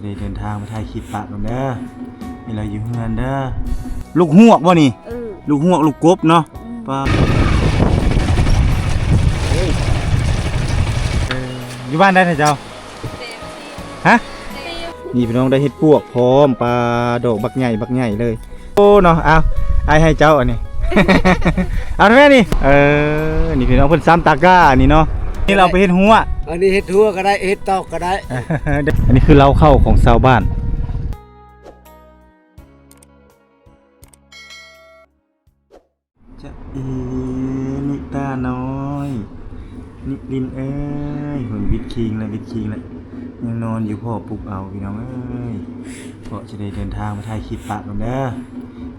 ໄດ້ເດີນທາງໄປຖ່າຍຄລິບປະກ່ອນເດີ. ນີ້ລາວຢູ່ເຮືອນເດີ. ລູກຮວກບໍ່ນີ້? ເອີ ລູກຮວກ ລູກກົບເນາະ. ອືມ ປະ ເອີ ຢູ່ບ້ານໃດນະເຈົ້າ? ຮະ? ນີ້ພີ່ນ້ອງ ໄດ້ເຫັດປວກພ້ອມ ປາ ດອກບັກໃຫຍ່ ບັກໃຫຍ່ເລີຍ. ໂອ້ເນາະ ເອົາ ອ້າຍໃຫ້ເຈົ້າອັນນີ້ ເອົາແມ່ນີ້. ເອີ ນີ້ພີ່ນ້ອງ ເພິ່ນຊ້ຳຕາກ້າອັນນີ້ເນາະ. ນີ້ລາວເອົາໄປເຮັດຫົວ ອັນນີ້ເຮັດຫົວກໍໄດ້ ເຮັດຕອກກໍໄດ້. ອັນນີ້ຄືເລົ້າເຂົ້າຂອງຊາວບ້ານ. ຈະເອ ນິຕານ້ອຍ ນິລິນເອີຍ ເພິ່ນບິດຄີງແລ້ວ ບິດຄີງແລ້ວ ຍັງນອນຢູ່ ພໍ່ປຸກເອົາ ພີ່ນ້ອງເອີຍ. ເພາະຈະໄດ້ເດີນທາງໄປຖ່າຍຄລິບປະກ່ອນເດີ.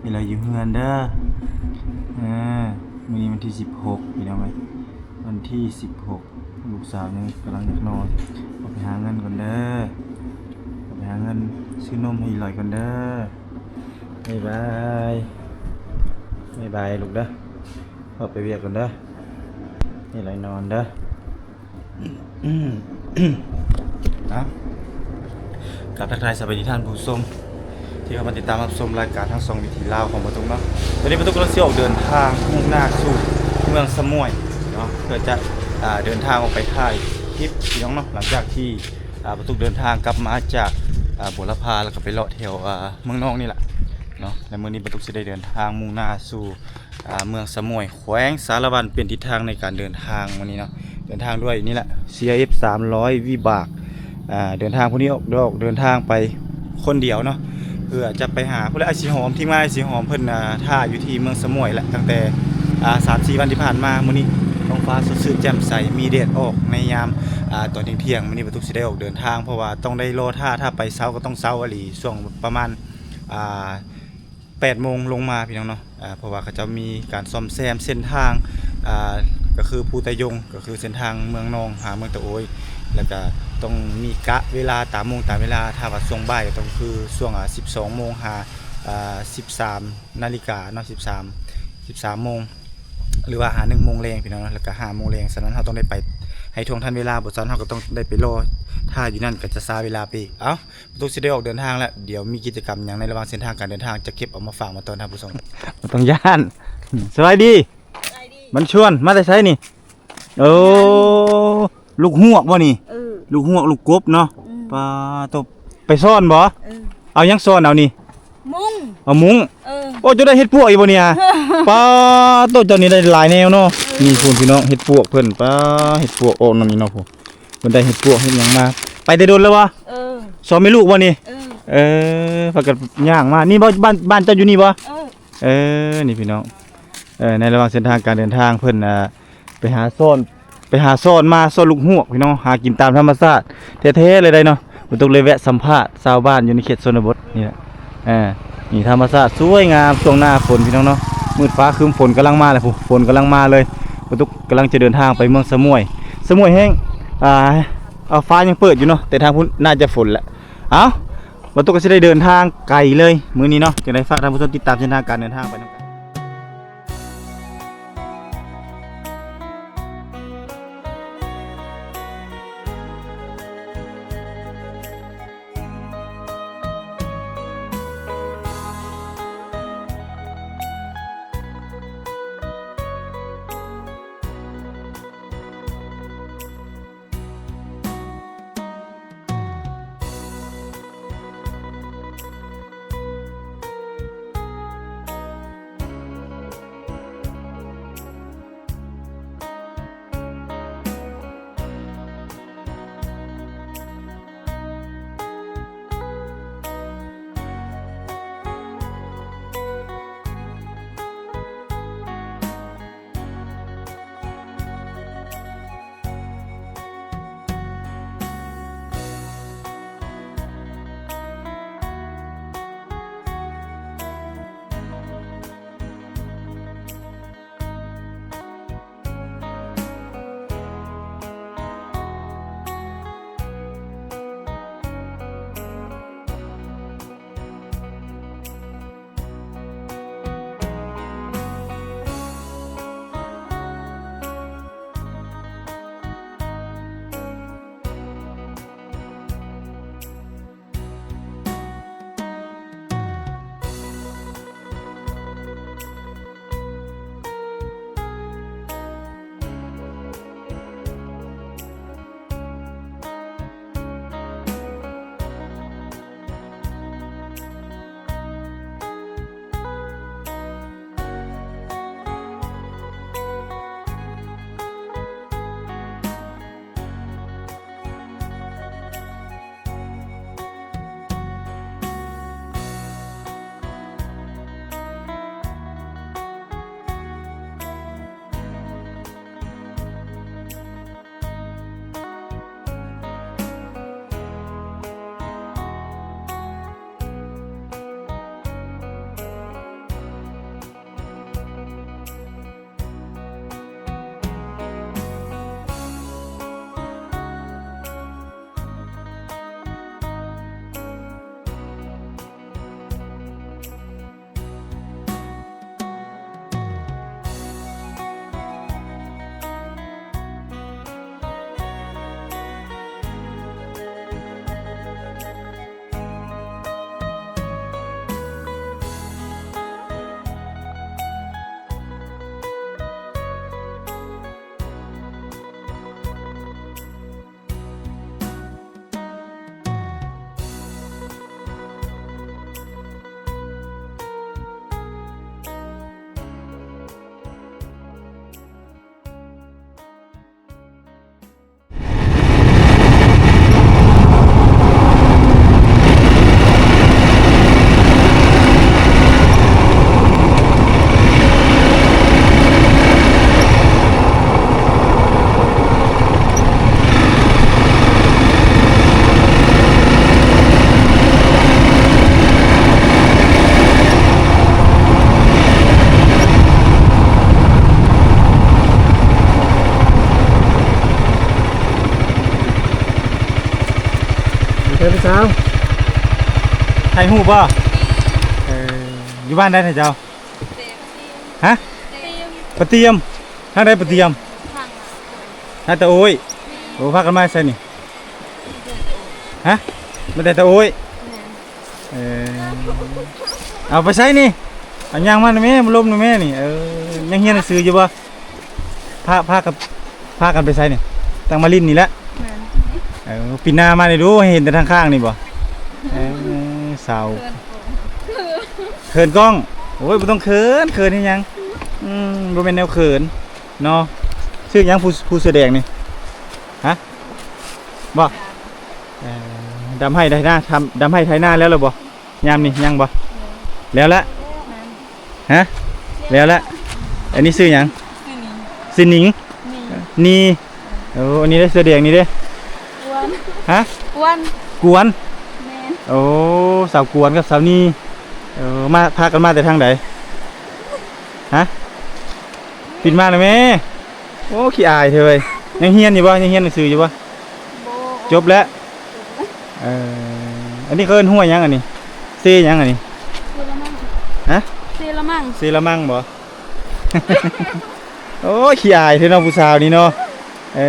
ນີ້ລາວຢູ່ເຮືອນເດີ. ເອີ ມື້ນີ້ວັນທີສິບຫົກ ພີ່ນ້ອງເອີຍ ວັນທີສິບຫົກ ລູກສາວຍັງກຳລັງຢາກນອນ. ອອກໄປຫາເງິນກ່ອນເດີ ອອກໄປຫາເງິນຊື້ນົມໃຫ້ອີ່ຫຼອຍກ່ອນເດີ. ບາຍບາຍ ບາຍບາຍລູກເດີ. ອອກໄປວຽກກ່ອນເດີ ອີ່ຫຼອຍນອນເດີ. ເອົາ ກາບທັກທາຍສະບາຍດີທ່ານຜູ້ຊົມ ທີ່ເຂົ້າມາຕິດຕາມຮັບຊົມລາຍການທາງຊ່ອງວິຖີລາວຂອງປາຕຸກເນາະ. ຕອນນີ້ປາຕຸກກຳລັງຊິອອກເດີນທາງມຸ່ງໜ້າສູ່ເມືອງສະໝ້ວຍເນາະ ເພື່ອຈະ ອ່າ ເດີນທາງອອກໄປຖ່າຍຄລິບພີ່ນ້ອງເນາະ. ຫຼັງຈາກທີ່ ອ່າ ປາຕຸກເດີນທາງກັບມາຈາກ ອ່າ ບົວລະພາ ແລ້ວກໍໄປເລາະແຖວ ອ່າ ເມືອງນອງນີ້ແຫຼະເນາະ. ແລະ ມື້ນີ້ປາຕຸກຊິໄດ້ເດີນທາງມຸ່ງໜ້າສູ່ ອ່າ ເມືອງສະໝ້ວຍ ແຂວງສາລະວັນ ເປັນທິດທາງໃນການເດີນທາງມື້ນີ້ເນາະ. ເດີນທາງດ້ວຍນີ້ແຫຼະ ຊີອາເອັຟ ສາມຮ້ອຍ ວິບາກ. ອ່າ ເດີນທາງຜູ້ນີ້ອອກ ອອກເດີນທາງໄປຄົນດຽວເນາະ ເພື່ອຈະໄປຫາ ຜູ້ໃດ ອ້າຍສີຫອມ ທີມງານອ້າຍສີຫອມເພິ່ນ ອ່າ ຖ້າຢູ່ທີ່ເມືອງສະໝ້ວຍແຫຼະ ຕັ້ງແຕ່ ອ່າ ສາມສີ່ວັນທີ່ຜ່ານມາ. ມື້ນີ້ທ້ອງຟ້າສົດຊື່ນແຈ່ມໃສ ມີແດດອອກໃນຍາມ ອ່າ ຕອນທ່ຽງໆ. ມື້ນີ້ປາຕຸກຊິໄດ້ອອກເດີນທາງ ເພາະວ່າຕ້ອງໄດ້ລໍຖ້າ ຖ້າໄປເຊົ້າກໍຕ້ອງເຊົ້າອີ່ຫຼີ ຊ່ວງປະມານ ອ່າ ແປດໂມງລົງມາ ພີ່ນ້ອງເນາະ. ອ່າ ເພາະວ່າເຂົາເຈົ້າມີການສ້ອມແຊມເສັ້ນທາງ ອ່າ ກໍຄືພູຕາຍົງ ກໍຄືເສັ້ນທາງເມືອງນອງຫາເມືອງຕະໂອຍ ແລ້ວກໍຕ້ອງມີກະເວລາຕາມໂມງຕາມເວລາ. ຖ້າວ່າຊ່ວງບ່າຍກໍຕ້ອງຄືຊ່ວງ ອ່າ ສິບສອງໂມງຫາ ອ່າ ສິບສາມນາລິກາເນາະ ສິບສາມ ສິບສາມໂມງ ຫຼືວ່າຫາໜຶ່ງໂມງແລງ ພີ່ນ້ອງເນາະ ແລ້ວກໍຫ້າໂມງແລງ. ສະນັ້ນເຮົາຕ້ອງໄດ້ໄປໃຫ້ທ່ວງທັນເວລາ ບໍ່ຊັ້ນເຮົາກໍຕ້ອງໄດ້ໄປລໍຖ້າຢູ່ນັ້ນ ກໍຈະຊ້າເວລາໄປອີກ. ເອົ້າ ປາຕຸກຊິໄດ້ອອກເດີນທາງແລ້ວ ດຽວມີກິດຈະກຳຫຍັງໃນລະຫວ່າງເສັ້ນທາງການເດີນທາງ ຈະເກັບເອົາມາຝາກມາຕ້ອນຮັບຜູ້ຊົມ. ບໍ່ຕ້ອງຢ້ານ. ສະບາຍດີ ສະບາຍດີ ມັນຊວນ ມາແຕ່ໃສນີ້? ໂອ້ ລູກຮວກບໍ່ນີ້? ເອີ ລູກຮວກ ລູກກົບເນາະ. ອືມ ປາໂຕ ໄປຊ້ອນບໍ່? ເອີ ເອົາຫຍັງຊ້ອນເອົານີ້? ມຸ້ງ ເອົາມຸ້ງ. ເອີ ໂອ້ ເຈົ້າໄດ້ເຫັດປວກອີກບໍ່ນີ້? ປາໂຕ ເຈົ້ານີ້ໄດ້ຫຼາຍແນວເນາະ. ເອີ ນີ້ພຸ້ນ ພີ່ນ້ອງ ເຫັດປວກເພິ່ນ ປາ ເຫັດປວກອອກນຳນີ້ເນາະ. ພຸ້ນ ເພິ່ນໄດ້ເຫັດປວກເຫັດຫຍັງມາ. ໄປແຕ່ດົນແລ້ວບໍ່? ເອີ ສອງແມ່ລູກບໍ່ນີ້? ເອີ ເອີ ພາກັນຍ່າງມານີ້ບໍ່? ບ້ານ ບ້ານເຈົ້າຢູ່ນີ້ບໍ່? ເອີ ເອີ ນີ້ພີ່ນ້ອງ ເອີ ໃນລະຫວ່າງເສັ້ນທາງການເດີນທາງເພິ່ນ ອ່າ ໄປຫາຊ້ອນ ໄປຫາຊ້ອນມາ ຊ້ອນລູກຮວກ ພີ່ນ້ອງ ຫາກິນຕາມທຳມະຊາດແທ້ໆເລີຍໄດ໋ເນາະ. ປາຕຸກເລີຍແວະສຳພາດຊາວບ້ານຢູ່ໃນເຂດຊົນນະບົດນີ້ແຫຼະ. ອ່າ ນີ້ທຳມະຊາດສວຍງາມ ຊ່ວງໜ້າຝົນ ພີ່ນ້ອງເນາະ. ມືດຟ້າຄຶ້ມ ຝົນກຳລັງມາແລ້ວ ພຸ້ນ ຝົນກຳລັງມາເລີຍ. ປາຕຸກກຳລັງຈະເດີນທາງໄປເມືອງສະໝ້ວຍ ສະໝ້ວຍແຮງ. ອ່າ ຟ້າຍັງເປີດຢູ່ເນາະ ແຕ່ທາງພຸ້ນໜ້າຈະຝົນແຫຼະ. ເອົ້າ ປາຕຸກກໍຊິໄດ້ເດີນທາງໄກເລີຍມື້ນີ້ເນາະ. ຈັ່ງໃດຝາກທ່ານຜູ້ຊົມຕິດຕາມເສັ້ນທາງການເດີນທາງໄປນຳກັນ. ຖ່າຍຮູບບໍ່? ເອີ ຢູ່ບ້ານໃດທ່ານເຈົ້າ? ຮະ? ປະຕຽມ. ທາງໃດປະຕຽມ? ທາງຕາໂອ້ຍ. ໂອ້ ພາກັນມາໃສນີ້? ຮະ? ມາແຕ່ຕາໂອ້ຍ. ເອີ ເອົາໄປໃສນີ້? ເອົາຍ່າງມານຳແມ່ ມາລົມນຳແມ່ນີ້. ເອີ ຍັງຮຽນໜັງສືຢູ່ບໍ່? ພາ ພາກັນ ພາກັນໄປໃສນີ້? ຕັ້ງມາຫຼິ້ນນີ້ແຫຼະ. ເອີ ປີໜ້າມານີ້ດູ ໃຫ້ເຫັນແຕ່ທາງຂ້າງນີ້ບໍ່? ເອີ ສາວ ເຂີນກ້ອງ. ໂອ້ຍ ບໍ່ຕ້ອງເຂີນ ເຂີນເຮັດຫຍັງ? ອືມ ບໍ່ແມ່ນແນວເຂີນເນາະ. ຊື່ຫຍັງ ຜູ້ ຜູ້ເສື້ອແດງນີ້? ຮະ? ບໍ່? ເອີ ດຳໄຮ່ໄຖນາ ທຳ ດຳໄຮ່ໄຖນາແລ້ວລະບໍ່? ຍາມນີ້ຍັງບໍ່? ແລ້ວລະ. ຮະ? ແລ້ວລະ. ອັນນີ້ຊື່ຫຍັງ? ຊື່ໜິງ. ໜິງ. ໂອ້ ອັນນີ້ເດ້ ເສື້ອແດງນີ້ເດ້? ກວນ. ຮະ? ກວນ. ກວນ. ແມ່ນ. ໂອ້ ສາວກວນກັບສາວໜີ. ເອີ ມາ ພາກັນມາແຕ່ທາງໃດ? ຮະ? ປິ່ນມາແລ້ວແມ່. ໂອ້ ຂີ້ອາຍແທ້ເວີຍ. ຍັງຮຽນຢູ່ບໍ່? ຍັງຮຽນໜັງສືຢູ່ບໍ່? ບໍ່. ຈົບແລ້ວ? ຈົບແລ້ວ. ເອີ ອັນນີ້ເຂົາເອີ້ນຫ້ວຍຫຍັງອັນນີ້? ເຊຫຍັງອັນນີ້? ເຊລະມັງ. ຮະ? ເຊລະມັງ. ເຊລະມັງບໍ່? ໂອ້ຍ ຂີ້ອາຍແທ້ເນາະ ຜູ້ສາວນີ້ເນາະ. ເອີ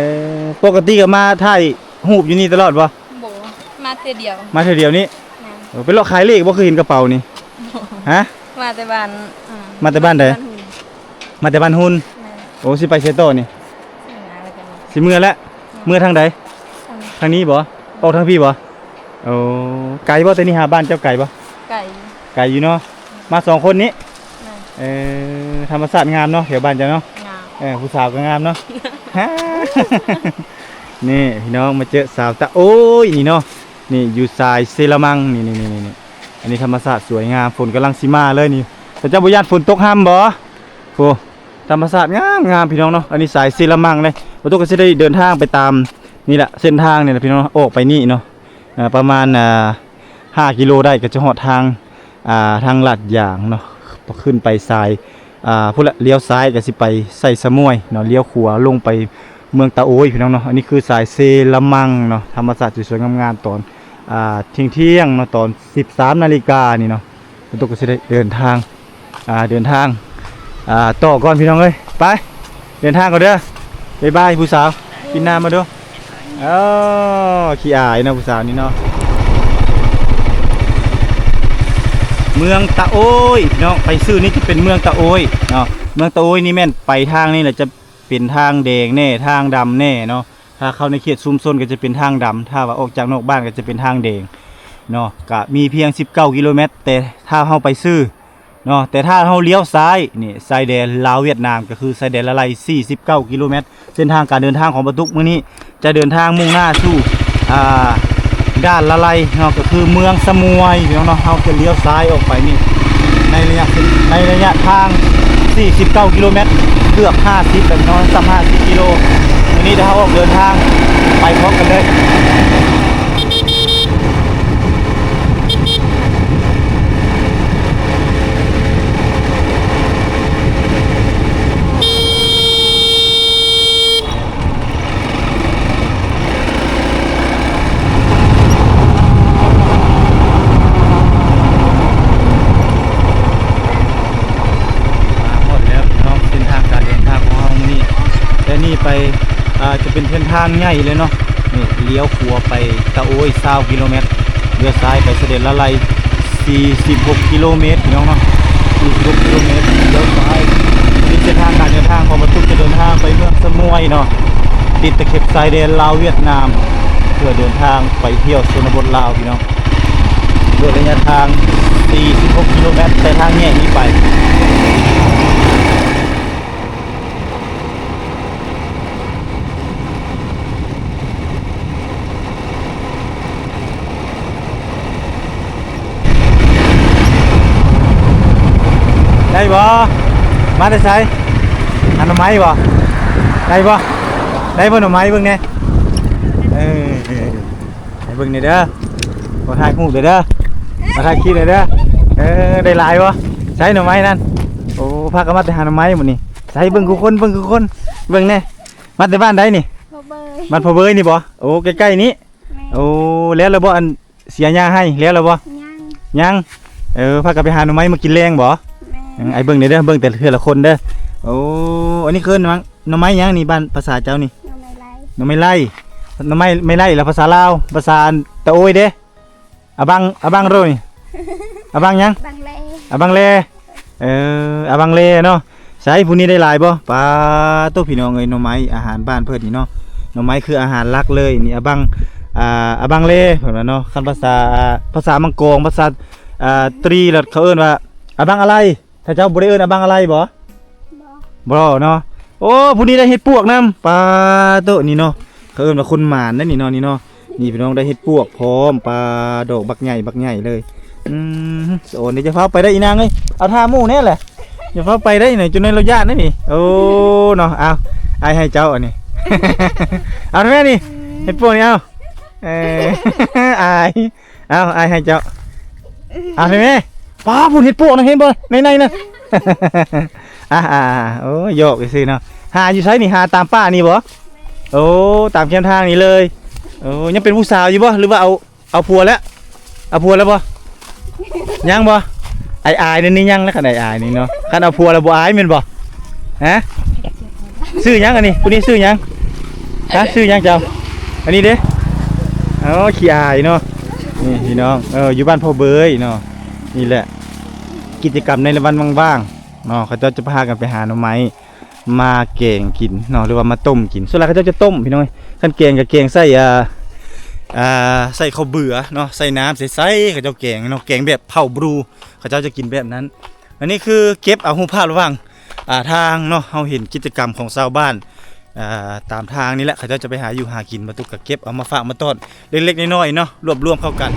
ປົກກະຕິກໍມາຖ່າຍຮູບຢູ່ນີ້ຕະຫຼອດບໍ່? ບໍ່ ມາເທື່ອດຽວ. ມາເທື່ອດຽວນີ້? ແມ່ນ. ໂອ້ ໄປເລາະຂາຍເລກບໍ່? ຄືເຫັນກະເປົານີ້. ບໍ່. ຮະ? ມາແຕ່ບ້ານ ອ່າ ມາແຕ່ບ້ານໃດ? ບ້ານຮຸ່ນ. ມາແຕ່ບ້ານຮຸ່ນ. ແມ່ນ. ໂອ້ ຊິໄປໃສຕໍ່ນີ້? ຊິເມືອແລ້ວກັນ. ຊິເມືອແລ້ວ. ແມ່ນ. ເມືອທາງໃດ? ທາງນີ້. ທາງນີ້ບໍ່? ອອກທາງພີ້ບໍ່? ໂອ້ ໄກບໍ່? ແຕ່ນີ້ຫາບ້ານເຈົ້າໄກບໍ່? ໄກ. ໄກຢູ່ເນາະ. ມາສອງຄົນນີ້. ແມ່ນ. ເອີ ທຳມະຊາດງາມເນາະ ແຖວບ້ານເຈົ້າເນາະ. ງາມ. ເອີ ຜູ້ສາວກໍງາມເນາະ. ຮະ ນີ້ພີ່ນ້ອງ ມາເຈີສາວຕາໂອ້ຍນີ້ເນາະ. ນີ້ຢູ່ສາຍເຊລະມັງ ນີ້ໆໆ ອັນນີ້ທຳມະຊາດສວຍງາມ ຝົນກຳລັງຊິມາເລີຍນີ້. ເຈົ້າບໍ່ຢ້ານຝົນຕົກຮຳບໍ່? ໂອ້ ທຳມະຊາດງາມໆ ພີ່ນ້ອງເນາະ. ອັນນີ້ສາຍເຊລະມັງເດ້. ບໍ່ຕົກກໍຊິໄດ້ເດີນທາງໄປຕາມນີ້ແຫຼະ ເສັ້ນທາງນີ້ແຫຼະ ພີ່ນ້ອງເນາະ ອອກໄປນີ້ເນາະ. ອ່າ ປະມານ ອ່າ ຫ້າກິໂລໄດ້ ກໍຈະຮອດທາງ ອ່າ ທາງລາດຢາງເນາະ. ຂຶ້ນໄປສາຍ ອ່າ ພຸ້ນລະ ລ້ຽວຊ້າຍກໍຊິໄປໄຊສະໝວຍເນາະ ລ້ຽວຂວາລົງໄປເມືອງຕາໂອ້ຍ ພີ່ນ້ອງເນາະ. ອັນນີ້ຄືສາຍເຊລະມັງເນາະ ທຳມະຊາດສວຍໆງາມໆ ຕອນ ອ່າ ທ່ຽງໆເນາະ ຕອນສິບສາມນາລິການີ້ເນາະ. ຕຸກກໍຊິໄດ້ເດີນທາງ ອ່າ ເດີນທາງ ອ່າ ຕໍ່ກ່ອນ ພີ່ນ້ອງເອີຍ. ໄປ ເດີນທາງກ່ອນເດີ. ບາຍບາຍ ຜູ້ສາວ ປິ່ນໜ້າມາດູ. ເອີ ຂີ້ອາຍເນາະ ຜູ້ສາວນີ້ເນາະ. ເມືອງຕາໂອ້ຍເນາະ ໄປຊື່ນີ້ຈະເປັນເມືອງຕາໂອ້ຍເນາະ. ເມືອງຕາໂອ້ຍນີ້ແມ່ນໄປທາງນີ້ແຫຼະ ຈະເປັນທາງແດງແດ່ ທາງດຳແດ່ເນາະ. ຖ້າເຂົ້າໃນເຂດຊຸມຊົນກໍຈະເປັນທາງດຳ ຖ້າວ່າອອກຈາກນອກບ້ານກໍຈະເປັນທາງແດງເນາະ. ກະມີພຽງສິບເກົ້າກິໂລແມັດ ແຕ່ຖ້າເຮົາໄປຊື່ເນາະ ແຕ່ຖ້າເຮົາລ້ຽວຊ້າຍນີ້ ຊາຍແດນລາວຫວຽດນາມ ກໍຄືຊາຍແດນລະໄລສີ່ສິບເກົ້າກິໂລແມັດ. ເສັ້ນທາງການເດີນທາງຂອງປາຕຸກມື້ນີ້ຈະເດີນທາງມຸ່ງໜ້າສູ່ ອ່າ ດ່ານລະໄລເນາະ ກໍຄືເມືອງສະໝວຍ ພີ່ນ້ອງເນາະ. ເຮົາຈະລ້ຽວຊ້າຍອອກໄປນີ້ ໃນໄລຍະ ໃນໄລຍະທາງສີ່ສິບເກົ້າກິໂລແມັດ ເກືອບຫ້າສິບແລ້ວເນາະ ສ່ຳຫ້າສິບກິໂລ. ມື້ນີ້ດຽວເຮົາອອກເດີນທາງໄປພ້ອມກັນເລີຍ. ມາຮອດແລ້ວເນາະ ເສັ້ນທາງການເດີນທາງຂອງເຮົາມື້ນີ້. ແຕ່ນີ້ໄປ ອ່າ ຈະເປັນເສັ້ນທາງໃຫຍ່ເລີຍເນາະ. ນີ້ລ້ຽວຂວາໄປຕາໂອ້ຍຊາວກິໂລແມັດ ລ້ຽວຊ້າຍໄປຊາຍແດນລະໄລສີ່ສິບຫົກກິໂລແມັດ ພີ່ນ້ອງເນາະ. ສີ່ສິບຫົກກິໂລແມັດ ລ້ຽວຊ້າຍ. ນີ້ເສັ້ນທາງການເດີນທາງຂອງປາຕຸກຈະເດີນທາງໄປເມືອງສະໝວຍເນາະ ຕິດຕະເຂັບຊາຍແດນລາວຫວຽດນາມ ເພື່ອເດີນທາງໄປທ່ຽວຊົນນະບົດລາວ ພີ່ນ້ອງ. ດ້ວຍໄລຍະທາງສີ່ສິບຫົກກິໂລແມັດ ແຕ່ທາງແຍກນີ້ໄປ. ໄດ້ບໍ່? ມາແຕ່ໃສ? ຫາໜໍ່ໄມ້ບໍ່? ໄດ້ບໍ່? ໄດ້ບໍ່ໜໍ່ໄມ້? ເບິ່ງແດ່. ເອີ ໃຫ້ເບິ່ງແດ່ເດີ ຂໍຖ່າຍຮູບແດ່ເດີ ຂໍຖ່າຍຄລິບແດ່ເດີ. ເອີ ໄດ້ຫຼາຍບໍ່? ໃສໜໍ່ໄມ້ນັ້ນ? ໂອ້ ພາກັນມາແຕ່ຫາໜໍ່ໄມ້ມື້ນີ້. ໃສ ເບິ່ງຄູ່ຄົນ ເບິ່ງຄູ່ຄົນ ເບິ່ງແດ່. ມາແຕ່ບ້ານໃດນີ້? ພໍ່ເບີຍ. ບ້ານພໍ່ເບີຍນີ້ບໍ່? ໂອ້ ໃກ້ໆນີ້. ແມ່ນ. ໂອ້ ແລ້ວລະບໍ່? ອັນເສຍຫຍ້າໃຫ້ແລ້ວລະບໍ່? ຍັງ. ຍັງ. ເອີ ພາກັນໄປຫາໜໍ່ໄມ້ມາກິນແລງບໍ? ແມ່ນ. ອືມ ອ້າຍເບິ່ງແດ່ເດີ ເບິ່ງແຕ່ເທື່ອລະຄົນເດີ. ໂອ້ ອັນນີ້ຄືໜໍ່ ໜໍ່ໄມ້ຫຍັງນີ້ ບ້ານພາສາເຈົ້ານີ້? ໜໍ່ໄມ້ໄລ່. ໜໍ່ໄມ້ໄລ່ ໜໍ່ໄມ້ ໄມ້ໄລ່ລະພາສາລາວ ພາສາຕະໂອຍເດ້? ອາບັງ ອາບັງໂຣນີ້ ອາບັງຫຍັງ? ອາບັງແລ. ອາບັງແລ. ເອີ ອາບັງແລເນາະ. ໃສ ຜູ້ນີ້ໄດ້ຫຼາຍບໍ່? ປາໂຕ ພີ່ນ້ອງເອີຍ ໜໍ່ໄມ້ອາຫານບ້ານເພິ່ນນີ້ເນາະ. ໜໍ່ໄມ້ຄືອາຫານຫຼັກເລີຍນີ້ ອາບັງ ອ່າ ອາບັງແລເພິ່ນວ່າເນາະ. ຄັນພາສາ ພາສາມັງກອງ ພາສາ ອ່າ ຕຣີລະເຂົາເອີ້ນວ່າ ອາບັງອາໄລ. ຖ້າເຈົ້າບໍ່ໄດ້ເອີ້ນອາບັງອາໄລບໍ? ບໍ່ ບໍ່ເນາະ. ໂອ້ ຜູ້ນີ້ໄດ້ເຫັດປວກນຳ. ປາໂຕ ນີ້ເນາະ ເຂົາເອີ້ນວ່າຄົນໝານເດ້ນີ້ເນາະ ນີ້ເນາະ. ນີ້ພີ່ນ້ອງ ໄດ້ເຫັດປວກພ້ອມ. ປາ ດອກບັກໃຫຍ່ ບັກໃຫຍ່ເລີຍ. ອືມ ສະອອນເດ້. ຢ່າຟ້າວໄປໄດ້ອີນາງເອີຍ ເອົາທ່າໝູ່ແດ່ແຫຼະ. ຢ່າຟ້າວໄປໄດ້ນະ ຈົນໃນລາວຢ້ານເດ້ນີ້. ໂອ້ ເນາະ. ເອົາ ອ້າຍໃຫ້ເຈົ້າອັນນີ້ ເອົາແມ່ນີ້ ເຫັດປວກນີ້ ເອົາ. ເອີ ອາຍ ເອົາ ອ້າຍໃຫ້ເຈົ້າ. ເອົາໃຫ້ແມ່. ປ້າ ພຸ້ນເຫັດປວກນະ ເຫັນບໍ່ ໃນໆນະ. ອ່າໆ ໂອ້ຍ ຢອກຊື່ໆເນາະ. ຫາຢູ່ໃສນີ້? ຫາຕາມປ່ານີ້ບໍ່? ໂອ້ ຕາມແຄມທາງນີ້ເລີຍ. ໂອ້ ຍັງເປັນຜູ້ສາວຢູ່ບໍ່ ຫຼືວ່າເອົາ ເອົາຜົວແລ້ວ? ເອົາຜົວແລ້ວບໍ່? ຍັງບໍ່? ອາຍໆ ນີ້ຍັງນະ ຄັນອາຍໆນີ້ເນາະ. ຄັນເອົາຜົວແລ້ວບໍ່ອາຍແມ່ນບໍ່? ຮະ? ຊື່ຫຍັງອັນນີ້? ຜູ້ນີ້ຊື່ຫຍັງ? ຮະ? ຊື່ຫຍັງເຈົ້າ? ອັນນີ້ເດ້? ອໍ ຂີ້ອາຍເນາະ. ນີ້ພີ່ນ້ອງ ເອີ ຢູ່ບ້ານພໍ່ເບີຍເນາະ. ນີ້ແຫຼະ ກິດຈະກຳໃນວັນວ່າງໆເນາະ ເຂົາເຈົ້າຈະພາກັນໄປຫາໜໍ່ໄມ້ ມາແກງກິນເນາະ ຫຼືວ່າມາຕົ້ມກິນ. ສ່ວນຫຼາຍເຂົາເຈົ້າຈະຕົ້ມພີ່ນ້ອງ. ຄັນແກງກໍແກງໃສ່ ອ່າ ອ່າ ໃສ່ເຂົ້າເບືອເນາະ ໃສ່ນ້ຳໃສໆ ເຂົາເຈົ້າແກງເນາະ. ແກງແບບເຜົ່າບຣູ ເຂົາເຈົ້າຈະກິນແບບນັ້ນ. ອັນນີ້ຄືເກັບເອົາຮູບພາບລະຫວ່າງ ອ່າ ທາງເນາະ ເຮົາເຫັນກິດຈະກຳຂອງຊາວບ້ານ ອ່າ ຕາມທາງນີ້ແຫຼະ ເຂົາເຈົ້າຈະໄປຫາຢູ່ຫາກິນ. ມາຕຸກກໍເກັບເອົາມາຝາກມາຕ້ອນ ເລັກໆນ້ອຍໆເນາະ ລວບລວມເຂົ້າກັນ.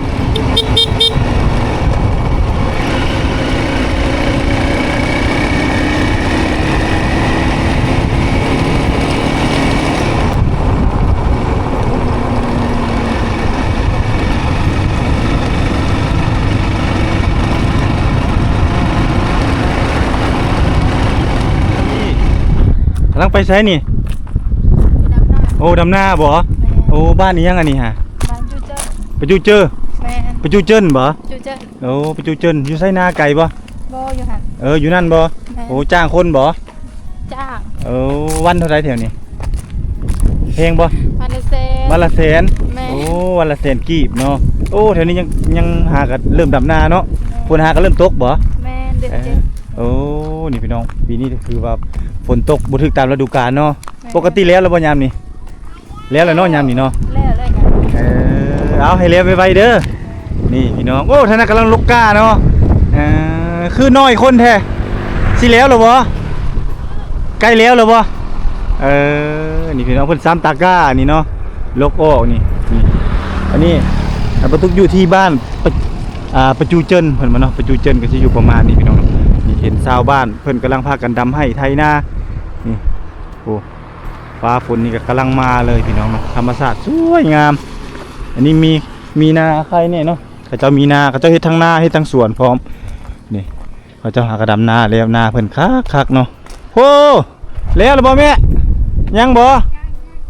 ກຳລັງໄປໃສນີ້? ດຳນາ. ໂອ້ ດຳນາບໍ? ແມ່ນ. ໂອ້ ບ້ານອີ່ຫຍັງອັນນີ້ຫະ? ບ້ານຈູເຈີ. ປະຈູເຈີ? ແມ່ນ. ປະຈູເຈີນບໍ? ຈູເຈີ. ໂອ້ ປະຈູເຈີນ. ຢູ່ໃສ ນາໄກບໍ່? ບໍ່ ຢູ່ຫັ້ນ. ເອີ ຢູ່ນັ້ນບໍ່? ແມ່ນ. ໂອ້ ຈ້າງຄົນບໍ່? ຈ້າງ. ເອີ ວັນເທົ່າໃດແຖວນີ້? ແພງບໍ່? ວັນລະແສນ. ວັນລະແສນ? ແມ່ນ. ໂອ້ ວັນລະແສນກີບເນາະ. ໂອ້ ແຖວນີ້ຍັງ ຍັງຫາກະເລີ່ມດຳນາເນາະ. ແມ່ນ. ຝົນຫາກະເລີ່ມຕົກບໍ່? ແມ່ນ ເດືອນເຈັດ. ເອີ ໂອ້ ນີ້ພີ່ນ້ອງ ປີນີ້ກໍຄືວ່າຝົນຕົກບໍ່ຖືກຕາມລະດູການເນາະ. ແມ່ນ. ປົກກະຕິແລ້ວລະບໍ່ຍາມນີ້? ແລ້ວແຫຼະເນາະຍາມນີ້ເນາະ. ແລ້ວແລ້ວ. ເອີ ເອົາໃຫ້ແລ້ວໄວໆເດີ. ນີ້ພີ່ນ້ອງ ໂອ້ ທາງນັ້ນກຳລັງຫຼົກກ້າເນາະ. ເອີ ຄືນ້ອຍຄົນແທ້. ຊິແລ້ວແລ້ວບໍ່? ໃກ້ແລ້ວແລ້ວບໍ່? ເອີ ນີ້ພີ່ນ້ອງ ເພິ່ນຊາມຕາກ້ານີ້ເນາະ ຫຼົກອອກນີ້. ນີ້ ອັນນີ້ ອາ ປາຕຸກຢູ່ທີ່ບ້ານປະ ອ່າ ປະຈູເຈີນເພິ່ນວ່າເນາະ. ປະຈູເຈີນກໍຊິຢູ່ປະມານນີ້ພີ່ນ້ອງ. ນີ້ເຫັນຊາວບ້ານເພິ່ນກຳລັງພາກັນດຳໄຮ່ໄຖນາ. ນີ້ ໂອ້ ຟ້າຝົນນີ້ກໍກຳລັງມາເລີຍພີ່ນ້ອງເນາະ. ທຳມະຊາດສວຍງາມ. ອັນນີ້ມີ ມີນາໄຄແນ່ເນາະ. ເຂົາເຈົ້າມີນາ ເຂົາເຈົ້າເຮັດທັງນາ ເຮັດທັງສວນພ້ອມ. ນີ້ ເຂົາເຈົ້າຫາກະດຳນາແລ້ວ ນາເພິ່ນຄັກໆເນາະ. ໂອ້ ແລ້ວລະບໍ່ແມ່? ຍັງບໍ່?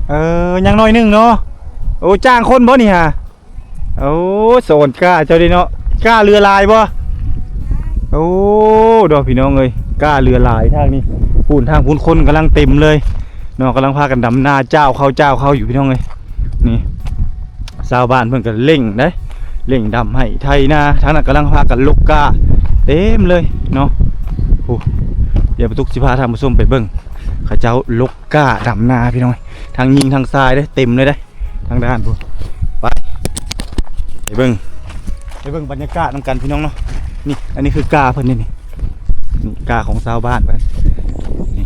ເອີ ຍັງໜ້ອຍໜຶ່ງເນາະ. ໂອ້ ຈ້າງຄົນບໍ່ນີ້ຫາ? ໂອ້ ສອນກ້າເຈົ້າເດ້ເນາະ. ກ້າເຫຼືອຫຼາຍບໍ່? ໂອ້ ດອກ ພີ່ນ້ອງເອີຍ ກ້າເຫຼືອຫຼາຍທາງນີ້. ພຸ້ນ ທາງພຸ້ນຄົນກຳລັງເຕັມເລີຍເນາະ ກຳລັງພາກັນດຳນາ ຈ້າວເຂົ້າ ຈ້າວເຂົ້າຢູ່ ພີ່ນ້ອງເອີຍ. ນີ້ ຊາວບ້ານເພິ່ນກໍເລັ່ງເດ້ ເລັ່ງດຳໄຮ່ໄຖນາ. ທາງນັ້ນກຳລັງພາກັນຫຼົກກ້າເຕັມເລີຍເນາະ. ໂອ້ ດຽວປາຕຸກຊິພາທ່ານຜູ້ຊົມໄປເບິ່ງ ເຂົາເຈົ້າຫຼົກກ້າດຳນາ ພີ່ນ້ອງເອີຍ. ທັງຍິງທັງຊາຍເດ້ ເຕັມເລີຍເດ້ ທາງດ້ານພຸ້ນ. ໄປ ໄປເບິ່ງ ໄປເບິ່ງບັນຍາກາດນຳກັນ ພີ່ນ້ອງເນາະ. ນີ້ ອັນນີ້ຄືກ້າເພິ່ນນີ້ ນີ້ ນີ້ກ້າຂອງຊາວບ້ານເພິ່ນນີ້.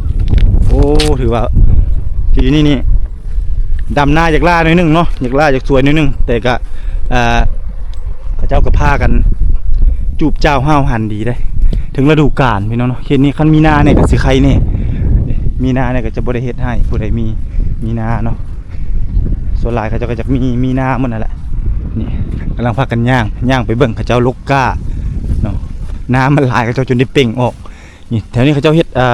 ໂອ້ ຖືວ່າປີນີ້ນີ້ ດຳນາຢາກລ້າໜ້ອຍໜຶ່ງເນາະ ຢາກລ້າຢາກສວຍໜ້ອຍໜຶ່ງ ແຕ່ກະ ເອີ ເຂົາເຈົ້າກໍພາກັນຈູບຈ້າວຫ້າວຫັນດີເດ້ ເຖິງລະດູການ ພີ່ນ້ອງເນາະ. ເຂດນີ້ຄັນມີນາແນ່ກໍຊິໄຄແນ່ ມີນາແນ່ກໍຈະບໍ່ໄດ້ເຮັດໃຫ້ຜູ້ໃດມີ ມີນາເນາະ. ສ່ວນຫຼາຍເຂົາເຈົ້າກໍຈະມີ ມີນາໝົດນັ້ນແຫຼະ. ນີ້ ກຳລັງພາກັນຍ່າງ ຍ່າງໄປເບິ່ງເຂົາເຈົ້າຫຼົກກ້າເນາະ. ນ້ຳມັນຫຼາຍ ເຂົາເຈົ້າຈົນໄດ້ເປັ່ງອອກ. ນີ້ ແຖວນີ້ເຂົາເຈົ້າເຮັດ ເອີ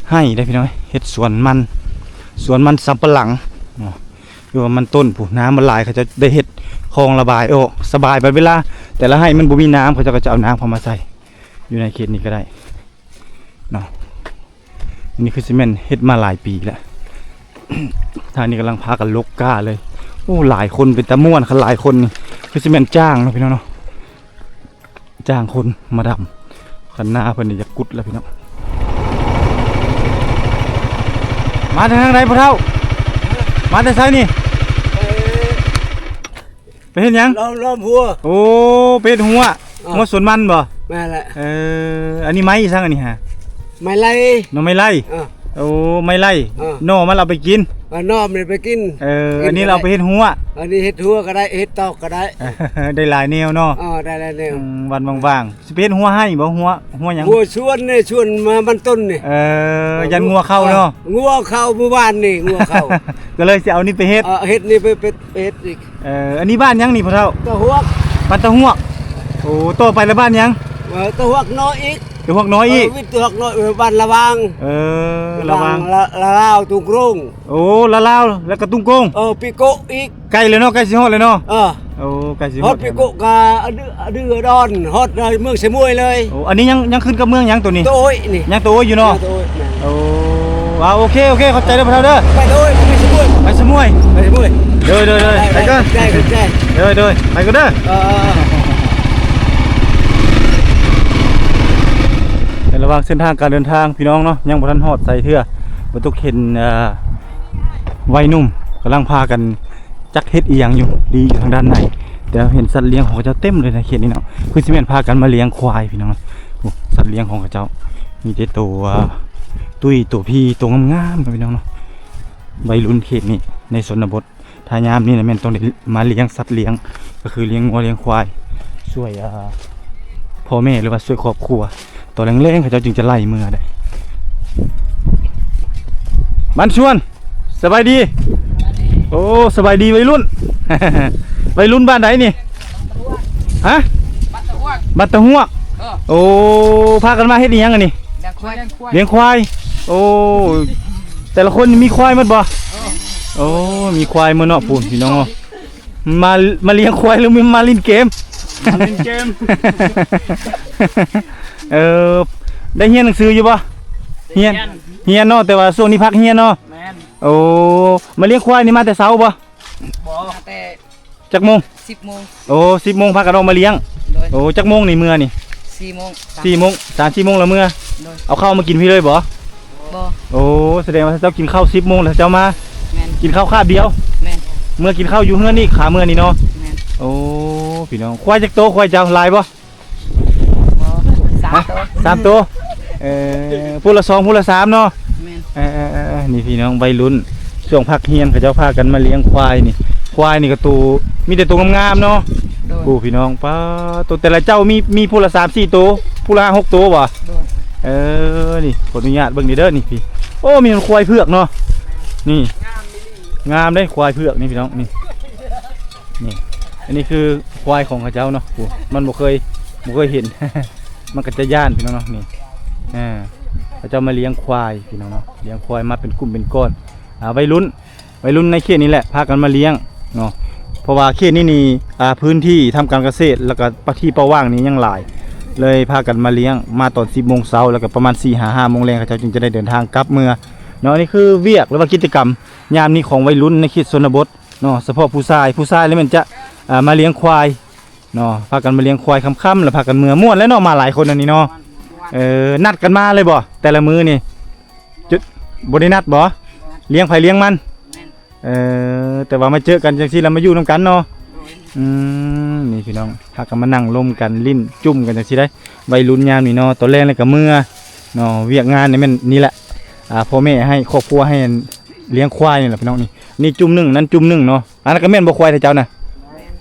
ໄຮ່ເດ້ພີ່ນ້ອງ ເຮັດສວນມັນ ສວນມັນສຳປະຫຼັງເນາະ ຫຼືວ່າມັນຕົ້ນພຸ້ນ. ນ້ຳມັນຫຼາຍ ເຂົາເຈົ້າໄດ້ເຮັດຄອງລະບາຍອອກ ສະບາຍ. ບັດເວລາ ແຕ່ລະໄຮ່ມັນບໍ່ມີນ້ຳ ເຂົາເຈົ້າກໍຈະເອົານ້ຳເຂົ້າມາໃສ່ຢູ່ໃນເຂດນີ້ກໍໄດ້ເນາະ. ອັນນີ້ຄືຊິແມ່ນເຮັດມາຫຼາຍປີແລ້ວ. ທາງນີ້ກຳລັງພາກັນລົກກ້າເລີຍ. ໂອ້ ຫຼາຍຄົນ ເປັນຕາມ່ວນຄັນຫຼາຍຄົນນີ້. ຄືຊິແມ່ນຈ້າງເນາະ ພີ່ນ້ອງເນາະ. ຈ້າງຄົນມາດຳ ຄັນໜ້າເພິ່ນນີ້ຢາກກຸດແລ້ວ ພີ່ນ້ອງ. ມາຈາກທາງໃດພໍ່ເຖົ້າ? ມາແຕ່ໃສນີ້? ໄປເຮັດຫຍັງ? ລ້ອມ ລ້ອມຮົ້ວ. ໂອ້ ໄປເຮັດຮົ້ວ. ເອີ ຮົ້ວສວນມັນບໍ່? ແມ່ນແຫຼະ. ເອີ ອັນນີ້ໄມ້ອີ່ສັງອັນນີ້ຫາ? ໄມ້ໄລ່. ໜໍ່ໄມ້ໄລ່. ເອີ ໂອ້ ໄມ້ໄລ່. ເອີ ໜໍ່ມັນເອົາໄປກິນ. ເອີ ໜໍ່ມັນໄປກິນ. ເອີ ກິນ ອັນນີ້ເຮົາເອົາໄປເຮັດຮົ້ວ. ອັນນີ້ເຮັດຮົ້ວກໍໄດ້ ເຮັດຕອກກໍໄດ້. ໄດ້ຫຼາຍແນວເນາະ. ເອີ ໄດ້ຫຼາຍແນວ. ອືມ ວັນວ່າງໆ ຊິໄປເຮັດຮົ້ວໄຮ່ບໍ່? ຮົ້ວ ຮົ້ວຫຍັງ? ຮົ້ວສວນນີ້ ສວນມາ ມັນຕົ້ນນີ້. ເອີ ຢ້ານງົວເຂົ້າເນາະ. ເອີ ງົວເຂົ້າມື້ວານນີ້ ງົວເຂົ້າ ກໍເລີຍຊິເອົານີ້ໄປເຮັດ. ເອີ ເຮັດນີ້ໄປ ໄປ ໄປເຮັດອີກ. ເອີ ອັນນີ້ບ້ານຫຍັງນີ້ພໍ່ເຖົ້າ? ຕາຫວກ. ບ້ານຕາຫວກ. ໂອ້ ຕໍ່ໄປລະບ້ານຫຍັງ? ເອີ ຕາຫວກນ້ອຍອີກ. ຕາຫວກນ້ອຍອີກ. ເອີ ວິດຕາຫວກນ້ອຍ ເອີ ບ້ານລະຫວ່າງ. ເອີ ລະຫວ່າງ ລະ ລະລາວ ຕຸງໂກງ. ໂອ້ ລະລາວແລ້ວກໍຕຸງໂກງ. ເອີ ປີໂກະອີກ. ໃກ້ແລ້ວເນາະ ໃກ້ຊິຮອດແລ້ວເນາະ. ເອີ ໂອ້ ໃກ້ຊິຮອດ ຮອດປີໂກະກະອະດື ອະດືອະດອນ ຮອດເມືອງໄຊມວຍເລີຍ. ໂອ້ ອັນນີ້ຍັງ ຍັງຂຶ້ນກັບເມືອງຫຍັງໂຕນີ້? ໂຕໂອ້ຍນີ້ ຍັງໂຕໂອ້ຍຢູ່ເນາະ. ຍັງໂຕໂອ້ຍ ແມ່ນ. ໂອ້ ອ່າ ໂອເຄ ໂອເຄ ຂອບໃຈເດີພໍ່ເຖົ້າເດີ. ໄປໂຕໂອ້ຍ ໄປໄຊມວຍ ໄປໄຊມວຍ. ໂດຍ ໂດຍ ໂດຍ ໄປກ່ອນ ຂອບໃຈ ຂອບໃຈ. ໂດຍ ໂດຍ ໄປກ່ອນເດີ. ເອີ ໃນລະຫວ່າງເສັ້ນທາງການເດີນທາງ ພີ່ນ້ອງເນາະ ຍັງບໍ່ທັນຮອດໃສເທື່ອ ບໍ່ຕົກເຫັນ ເອີ ໄວໜຸ່ມກຳລັງພາກັນ ຈັກເຮັດອີ່ຫຍັງຢູ່ ລີ້ຢູ່ທາງດ້ານໃນ. ແຕ່ເຫັນສັດລ້ຽງຂອງເຂົາເຈົ້າເຕັມເລີຍໃນເຂດນີ້ເນາະ. ຄືຊິແມ່ນພາກັນມາລ້ຽງຄວາຍ ພີ່ນ້ອງ. ໂອ້ ສັດລ້ຽງຂອງເຂົາເຈົ້າມີແຕ່ໂຕ ອ່າ ຕຸ້ຍ ໂຕພີ ໂຕງາມໆ ເນາະ ພີ່ນ້ອງເນາະ. ໄວລຸ້ນເຂດນີ້ໃນຊົນນະບົດ ຖ້າຍາມນີ້ນະແມ່ນຕ້ອງໄດ້ມາລ້ຽງສັດລ້ຽງ ກໍຄືລ້ຽງງົວລ້ຽງຄວາຍ ຊ່ວຍ ອ່າ ພໍ່ແມ່ ຫຼືວ່າຊ່ວຍຄອບຄົວ. ຕອນແລງໆ ເຂົາເຈົ້າຈຶ່ງຈະໄລ່ເມືອໄດ້. ບ້ານຊວນ ສະບາຍດີ. ໂອ້ ສະບາຍດີໄວລຸ້ນ. ໄວລຸ້ນບ້ານໃດນີ້? ຮະ? ບ້ານຕາຫວກ. ເອີ ໂອ້ ພາກັນມາເຮັດອີ່ຫຍັງອັນນີ້? ລ້ຽງຄວາຍ. ລ້ຽງຄວາຍ. ໂອ້ ແຕ່ລະຄົນມີຄວາຍໝົດບໍ່? ເອີ ໂອ້ ມີຄວາຍໝົດເນາະ. ພຸ້ນ ພີ່ນ້ອງເນາະ ມາ ມາລ້ຽງຄວາຍ ຫຼື ມາຫຼິ້ນເກມ? ມາຫຼິ້ນເກມ. ເອີ ໄດ້ຮຽນໜັງສືຢູ່ບໍ່? ຮຽນ ຮຽນ ຮຽນເນາະ ແຕ່ວ່າຊ່ວງນີ້ພັກຮຽນເນາະ. ແມ່ນ. ໂອ້ ມາລ້ຽງຄວາຍນີ້ມາແຕ່ເຊົ້າບໍ່? ບໍ່ ມາແຕ່ ຈັກໂມງ? ສິບໂມງ. ໂອ້ ສິບໂມງພາກັນອອກມາລ້ຽງ. ໂດຍ. ໂອ້ ຈັກໂມງນີ້ເມືອນີ້? ສີ່ໂມງ. ສີ່ໂມງ ສາມສີ່ໂມງລະເມືອ. ໂດຍ. ເອົາເຂົ້າມາກິນພີ້ເລີຍບໍ່? ບໍ່. ໂອ້ ສະແດງວ່າເຈົ້າກິນເຂົ້າສິບໂມງແລ້ວເຈົ້າມາ. ແມ່ນ. ກິນເຂົ້າຄາບດຽວ. ແມ່ນ. ເມືອກິນເຂົ້າຢູ່ເຮືອນອີກ ຂາເມືອນີ້ເນາະ. ແມ່ນ. ໂອ້ ພີ່ນ້ອງ ຄວາຍຈັກໂຕ? ຄວາຍເຈົ້າຫຼາຍບໍ່? ບໍ່ ສາມໂຕ. ສາມໂຕ. ເອີ ຜູ້ລະສອງ ຜູ້ລະສາມເນາະ. ແມ່ນ. ເອີໆໆ ນີ້ພີ່ນ້ອງໄວລຸ້ນ ຊ່ວງພັກຮຽນເຂົາເຈົ້າພາກັນມາລ້ຽງຄວາຍນີ້. ຄວາຍນີ້ກໍໂຕ ມີແຕ່ໂຕງາມໆເນາະ. ໂດຍ. ໂອ້ ພີ່ນ້ອງ ປ້າ ໂຕແຕ່ລະເຈົ້າມີ ມີຜູ້ລະສາມສີ່ໂຕ ຜູ້ລະຫ້າຫົກໂຕບໍ່? ໂດຍ. ເອີ ນີ້ ຂໍອະນຸຍາດເບິ່ງນີ້ເດີ ນີ້ພີ່. ໂອ້ ມີຄວາຍເຜືອກເນາະ. ນີ້ ງາມເດ້ ຄວາຍເຜືອກນີ້ ພີ່ນ້ອງ ນີ້. ນີ້ ອັນນີ້ຄືຄວາຍຂອງເຂົາເຈົ້າເນາະ. ໂອ້ ມັນບໍ່ເຄີຍ ບໍ່ເຄີຍເຫັນ ມັນກໍຈະຢ້ານ ພີ່ນ້ອງເນາະ. ນີ້ ອ່າ ເຂົາເຈົ້າມາລ້ຽງຄວາຍ ພີ່ນ້ອງເນາະ ລ້ຽງຄວາຍມາເປັນກຸ່ມເປັນກ້ອນ. ອ່າ ໄວລຸ້ນ ໄວລຸ້ນໃນເຂດນີ້ແຫຼະ ພາກັນມາລ້ຽງເນາະ ເພາະວ່າເຂດນີ້ນີ້ ອ່າ ພື້ນທີ່ທຳການກະເສດ ແລ້ວກໍທີ່ເປົ່າວ່າງນີ້ຍັງຫຼາຍ ເລີຍພາກັນມາລ້ຽງ ມາຕອນສິບໂມງເຊົ້າ ແລ້ວກໍປະມານສີ່ຫາຫ້າໂມງແລງ ເຂົາເຈົ້າຈຶ່ງຈະໄດ້ເດີນທາງກັບເມືອເນາະ. ອັນນີ້ຄືວຽກ ຫຼືວ່າກິດຈະກຳຍາມນີ້ຂອງໄວລຸ້ນໃນເຂດຊົນນະບົດ ເນາະ ສະເພາະຜູ້ຊາຍ ຜູ້ຊາຍແລ້ວແມ່ນຈະ ອ່າ ມາລ້ຽງຄວາຍເນາະ ພາກັນມາລ້ຽງຄວາຍຄ່ຳໆ ແລ້ວພາກັນເມືອ ມ່ວນແຫຼະເນາະ ມາຫຼາຍຄົນອັນນີ້ເນາະ. ເອີ ນັດກັນມາເລີຍບໍ່ ແຕ່ລະມື້ນີ້? ຈຸດ ບໍ່ໄດ້ນັດບໍ່? ລ້ຽງໃຜລ້ຽງມັນ. ເອີ ແຕ່ວ່າມາເຈີກັນຈັ່ງຊີ້ ແລ້ວມາຢູ່ນຳກັນເນາະ. ອືມ ນີ້ພີ່ນ້ອງ ພາກັນມານັ່ງລົມກັນ ຫຼິ້ນຈຸ້ມກັນຈັ່ງຊີ້ໄດ໋ ໄວລຸ້ນຍາມນີ້ເນາະ. ຕອນແລງແລ້ວກໍເມືອເນາະ ວຽກງານນີ້ແມ່ນນີ້ແຫຼະ ອ່າ ພໍ່ແມ່ໃຫ້ ຄອບຄົວໃຫ້ ລ້ຽງຄວາຍນີ້ແຫຼະພີ່ນ້ອງ. ນີ້ ນີ້ຈຸ້ມໜຶ່ງ ນັ້ນຈຸ້ມໜຶ່ງເນາະ. ອັນນັ້ນກໍແມ່ນບໍ່ ຄວາຍແຖວເຈົ້ານະ?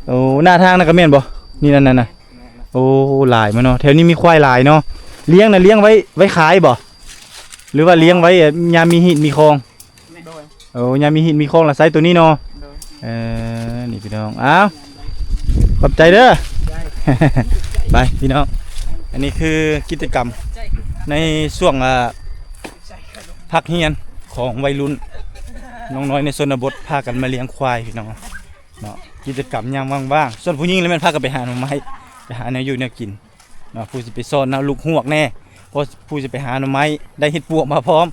ໂອ້ ໜ້າທາງນັ້ນກໍແມ່ນບໍ່? ນີ້ ນັ້ນໆໆ. ໂອ້ ຫຼາຍມາເນາະ ແຖວນີ້ມີຄວາຍຫຼາຍເນາະ. ລ້ຽງນະ ລ້ຽງໄວ້ ໄວ້ຂາຍບໍ່ ຫຼືວ່າລ້ຽງໄວ້ຍາມມີຮີດມີຄອງ? ໂດຍ. ໂອ້ ຍາມມີຮີດມີຄອງລະໃຊ້ໂຕນີ້ເນາະ. ໂດຍ. ເອີ ນີ້ພີ່ນ້ອງ ອ້າວ ຂອບໃຈເດີ. ໄປພີ່ນ້ອງ ອັນນີ້ຄືກິດຈະກຳໃນຊ່ວງ ອ່າ ພັກຮຽນຂອງໄວລຸ້ນ ນ້ອງນ້ອຍໃນຊົນນະບົດ ພາກັນມາລ້ຽງຄວາຍພີ່ນ້ອງເນາະ. ກິດຈະກຳຍາມວ່າງໆ ສ່ວນຜູ້ຍິງລະແມ່ນພາກັນໄປຫາໜໍ່ໄມ້ ໄປຫາແນວຢູ່ແນວກິນເນາະ, ຜູ້ຊິໄປຊ້ອນເອົາລູກຮວກແດ່, ເພາະຜູ້ຊິໄປຫາໜໍ່ໄມ້ ໄດ້ເຫັດປວກມາພ້ອມ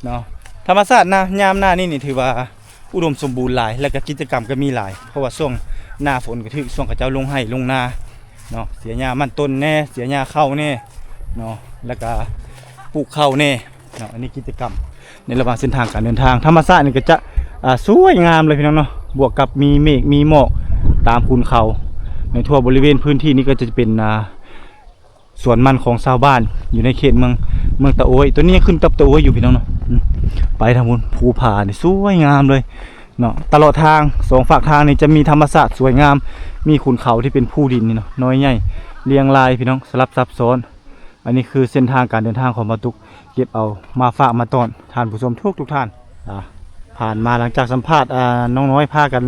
ເນາະ. ທຳມະຊາດນະ ຍາມໜ້ານີ້ນີ້ຖືວ່າອຸດົມສົມບູນຫຼາຍ ແລ້ວກໍກິດຈະກຳກໍມີຫຼາຍ, ເພາະວ່າຊ່ວງໜ້າຝົນກໍຖືກຊ່ວງເຂົາເຈົ້າລົງໄຮ່ລົງນາເນາະ, ເສຍຫຍ້າມັນຕົ້ນແດ່ ເສຍຫຍ້າເຂົ້າແດ່ເນາະ, ແລ້ວກໍປູກເຂົ້າແດ່ ເນາະ. ອັນນີ້ກິດຈະກຳໃນລະຫວ່າງເສັ້ນທາງການເດີນທາງ. ທຳມະຊາດນີ້ກໍຈະ ອ່າ ສວຍງາມເລີຍພີ່ນ້ອງເນາະ, ບວກກັບມີເມກມີໝອກຕາມຄູນເຂົາ. ໃນທົ່ວບໍລິເວນພື້ນທີ່ນີ້ກໍຈະເປັນ ອ່າ ສວນມັນຂອງຊາວບ້ານຢູ່ໃນເຂດເມືອງ ເມືອງຕະໂອ້ຍ. ຕົວນີ້ຍັງຂຶ້ນກັບຕະໂອ້ຍຢູ່ພີ່ນ້ອງເນາະ. ອືມ ໄປທາງພຸ້ນ ພູຜານີ້ສວຍງາມເລີຍເນາະ. ຕະຫຼອດທາງສອງຟາກທາງນີ້ຈະມີທຳມະຊາດສວຍງາມ, ມີຂຸນເຂົາທີ່ເປັນພູດິນນີ້ເນາະ, ນ້ອຍໃຫຍ່ລຽງລາຍພີ່ນ້ອງ, ສະຫຼັບຊັບຊ້ອນ. ອັນນີ້ຄືເສັ້ນທາງການເດີນທາງຂອງບ່າວຕຸກ ເກັບເອົາມາຝາກມາຕ້ອນທ່ານຜູ້ຊົມທຸກໆທ່ານ. ອ່າ ຜ່ານມາຫຼັງຈາກສຳພາດ ອ່າ ນ້ອງນ້ອຍພາກັນ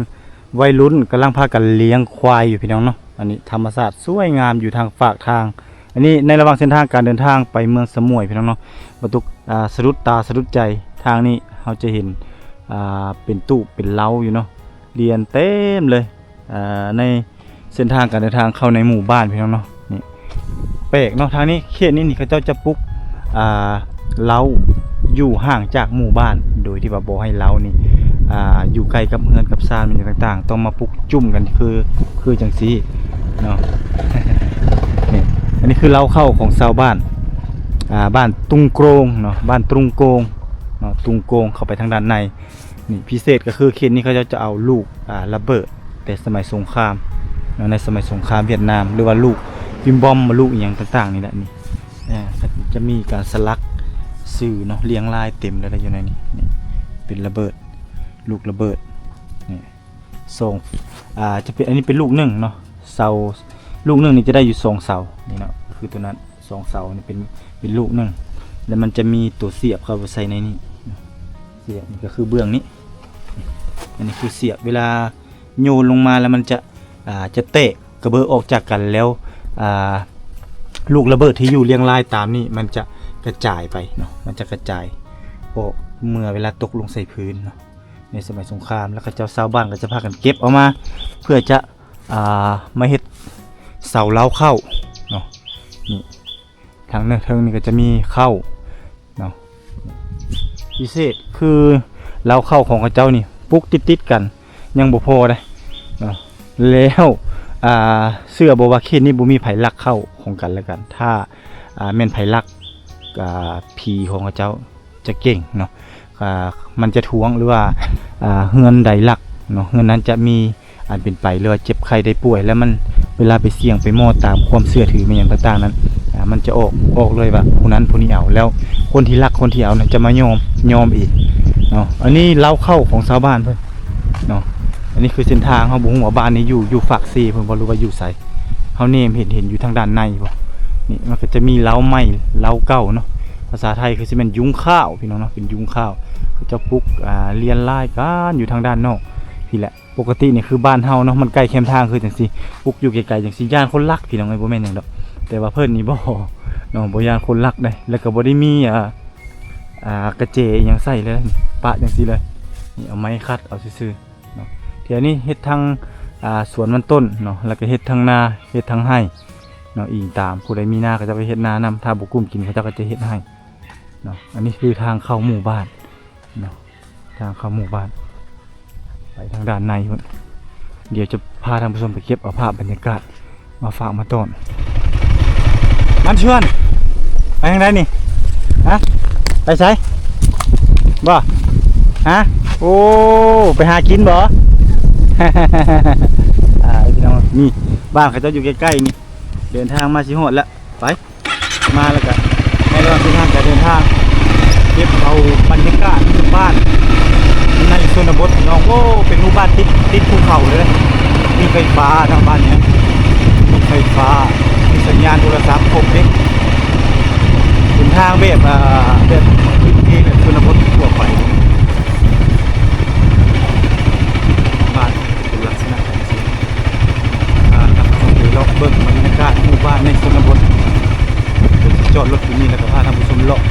ໄວລຸ້ນກຳລັງພາກັນລ້ຽງຄວາຍຢູ່ພີ່ນ້ອງເນາະ. ອັນນີ້ທຳມະຊາດສວຍງາມຢູ່ທາງຟາກທາງ. ອັນນີ້ໃນລະຫວ່າງເສັ້ນທາງການເດີນທາງໄປເມືອງສະໝວຍພີ່ນ້ອງເນາະ, ບ່າວຕຸກ ອ່າ ສະດຸດຕາສະດຸດໃຈ. ທາງນີ້ເຮົາຈະເຫັນ ອ່າ ເປັນຕູບເປັນເລົ້າຢູ່ເນາະ, ລຽນເຕັມເລີຍ ອ່າ ໃນ ເສັ້ນທາງການເດີນທາງເຂົ້າໃນໝູ່ບ້ານພີ່ນ້ອງເນາະ. ນີ້ແປກເນາະ, ທາງນີ້ ເຂດນີ້ນີ້ ເຂົາເຈົ້າຈະປຸກ ອ່າ ເລົ້າຢູ່ຫ່າງຈາກໝູ່ບ້ານ ໂດຍທີ່ວ່າບໍ່ໃຫ້ເລົ້ານີ້ ອ່າ ຢູ່ໃກ້ກັບເຮືອນກັບຊານ ຫຍັງຕ່າງໆ, ຕ້ອງມາປຸກຈຸ້ມກັນ ຄື ຄືຈັ່ງຊີ້ເນາະ. ນີ້ ອັນນີ້ຄືເລົ້າເຂົ້າຂອງຊາວບ້ານ ອ່າ ບ້ານຕຸງໂກງເນາະ, ບ້ານຕຸງໂກງເນາະ, ຕຸງໂກງ ເຂົ້າໄປທາງດ້ານໃນ. ນີ້ພິເສດກໍຄືເຂດນີ້ເຂົາເຈົ້າຈະເອົາລູກ ອ່າ ລະເບີດແຕ່ສະໄໝສົງຄາມເນາະ, ໃນສະໄໝສົງຄາມຫວຽດນາມ ຫຼືວ່າລູກປິມບອມ ລູກອີ່ຫຍັງຕ່າງໆນີ້ແຫຼະ. ນີ້ ອ່າ ຈະມີການສະຫຼັກຊື່ເນາະ, ລຽງລາຍເຕັມເລີຍຢູ່ໃນນີ້. ນີ້ເປັນລະເບີດ ລູກລະເບີດ. ນີ້ສອງ ອ່າ ຈະເປັນ ອັນນີ້ເປັນລູກໜຶ່ງເນາະ, ເສົາລູກໜຶ່ງນີ້ຈະໄດ້ຢູ່ສອງເສົານີ້ເນາະ, ຄືຕົວນັ້ນ ສອງເສົານີ້ເປັນ ເປັນລູກໜຶ່ງ ແລ້ວມັນຈະມີຕົວສຽບເຂົ້າໄປໃສ່ໃນນີ້. ສຽບນີ້ກໍຄືເບື້ອງນີ້, ອັນນີ້ຄືສຽບ ເວລາໂຍນລົງມາແລ້ວມັນຈະ ອ່າ ຈະແຕກກະເບີອອກຈາກກັນ ແລ້ວ ອ່າ ລູກລະເບີດທີ່ຢູ່ລຽງລາຍຕາມນີ້ ມັນຈະກະຈາຍໄປເນາະ, ມັນຈະກະຈາຍອອກເມື່ອເວລາຕົກລົງໃສ່ພື້ນເນາະ ໃນສະໄໝສົງຄາມ. ແລ້ວເຂົາເຈົ້າ ຊາວບ້ານກໍຈະພາກັນເກັບເອົາມາ ເພື່ອຈະ ອ່າ ມາເຮັດເສົາເລົ້າເຂົ້າເນາະ. ນີ້ ທາງເທິງນີ້ກໍຈະມີເຂົ້າເນາະ, ພິເສດຄືເລົ້າເຂົ້າຂອງເຂົາເຈົ້ານີ້ ປຸກຕິດໆກັນຍັງບໍ່ພໍເດ້ເນາະ. ແລ້ວ ອ່າ ເຊື່ອບໍ່ວ່າເຂດນີ້ບໍ່ມີໃຜລັກເຂົ້າຂອງກັນແລະກັນ, ຖ້າ ອ່າ ແມ່ນໃຜລັກ ອ່າ ຜີຂອງເຂົາເຈົ້າ ຈະເກັ່ງເນາະ, ອ່າ ມັນຈະທ້ວງ ຫຼືວ່າ ອ່າ ເຮືອນໃດລັກເນາະ ເຮືອນນັ້ນຈະມີອັນເປັນໄປ ຫຼືວ່າເຈັບໄຂ້ໄດ້ປ່ວຍ ແລ້ວມັນເວລາໄປສ່ຽງໄປໝໍ້ຕາມຄວາມເຊື່ອຖືແມ່ນຫຍັງຕ່າງໆນັ້ນ ອ່າ ມັນຈະອອກ ອອກເລີຍວ່າຜູ້ນັ້ນຜູ້ນີ້ເອົາ, ແລ້ວຄົນທີ່ລັກຄົນທີ່ເອົານັ້ນຈະມາຍອມ ຍອມອີກເນາະ. ອັນນີ້ເລົ້າເຂົ້າຂອງຊາວບ້ານເພິ່ນເນາະ. ອັນນີ້ຄືເສັ້ນທາງ, ເຮົາບໍ່ຮູ້ວ່າບ້ານນີ້ຢູ່ ຢູ່ຟາກເຊເພິ່ນບໍ່ ຫຼືວ່າຢູ່ໃສ. ເຮົາແນມເຫັນ ເຫັນຢູ່ທາງດ້ານໃນບໍ່? ນີ້ມັນກໍຈະມີເລົ້າໃໝ່ເລົ້າເກົ່າເນາະ, ພາສາໄທຄືຊິແມ່ນຍຸງຂ້າວ ພີ່ນ້ອງເນາະ, ເປັນຍຸງຂ້າວ. ເຂົາເຈົ້າປຸກ ອ່າ ລຽນລາຍກັນຢູ່ທາງດ້ານນອກພີ້ແຫຼະ. ປົກກະຕິນີ້ຄືບ້ານເຮົາເນາະ, ມັນໃກ້ແຄມທາງຄືຈັ່ງຊີ້, ປຸກຢູ່ໄກໆຈັ່ງຊີ້ ຢ້ານຄົນລັກ ພີ່ນ້ອງເອີຍ, ບໍ່ແມ່ນຫຍັງດອກ. ແຕ່ວ່າເພິ່ນນີ້ບໍ່ເນາະ, ບໍ່ຢ້ານຄົນລັກເດ້, ແລ້ວກໍບໍ່ໄດ້ມີ ອ່າ ອ່າ ກະແຈອີ່ຫຍັງໃສ່ເລີຍ, ປະຈັ່ງຊີ້ເລີຍ. ນີ້ເອົາໄມ້ຂັດເອົາຊື່ໆ ເນາະ. ແຖວນີ້ເຮັດທັງ ອ່າ ສວນມັນຕົ້ນເນາະ, ແລ້ວກໍເຮັດທັງນາ ເຮັດທັງໄຮ່ເນາະ, ອີງຕາມຜູ້ໃດມີນາ ເຂົາເຈົ້າກໍເຮັດນານຳ, ຖ້າບໍ່ກຸ້ມກິນ ເຂົາເຈົ້າກໍຈະເຮັດໄຮ່ເນາະ. ອັນນີ້ຄືທາງເຂົ້າໝູ່ບ້ານເນາະ, ທາງເຂົ້າໝູ່ບ້ານ ໄປທາງດ້ານໃນພຸ້ນ. ດຽວຈະພາທ່ານຜູ້ຊົມໄປເກັບເອົາພາບບັນຍາກາດ ມາຝາກມາຕ້ອນ. ມັນຊວນ ໄປທາງໃດນີ້? ຮະ? ໄປໃສ? ບໍ່? ຮະ? ໂອ້ ໄປຫາກິນບໍ່? ອ່າ ພີ່ນ້ອງ ນີ້ ບ້ານເຂົາເຈົ້າຢູ່ໃກ້ໆນີ້, ເດີນທາງມາຊິຮອດແລ້ວ. ໄປ ມາແລ້ວກະໃນລະຫວ່າງເສັ້ນທາງການເດີນທາງ ເກັບເອົາບັນຍາກາດບ້ານໃນຊົນນະບົດ ພີ່ນ້ອງ. ໂອ້ ເປັນໝູ່ບ້ານຕິດ ຕິດພູເຂົາເລີຍ, ມີໄຟຟ້າເນາະບ້ານນີ້, ມີໄຟຟ້າ ມີສັນຍານໂທລະສັບຄົບເດ້. ເປັນທາງແບບ ອ່າ ແບບພື້ນທີ່ ແບບຊົນນະບົດທົ່ວໄປ. ບ້ານເປັນລັກສະນະຈັ່ງຊີ້. ພາທ່ານຜູ້ຊົມໄປເລາະເບິ່ງບັນຍາກາດໝູ່ບ້ານໃນຊົນນະບົດ. ເດີ໋ຍຈອດລົດຢູ່ນີ້ ແລ້ວກໍພາທ່ານຜູ້ຊົມເລາະ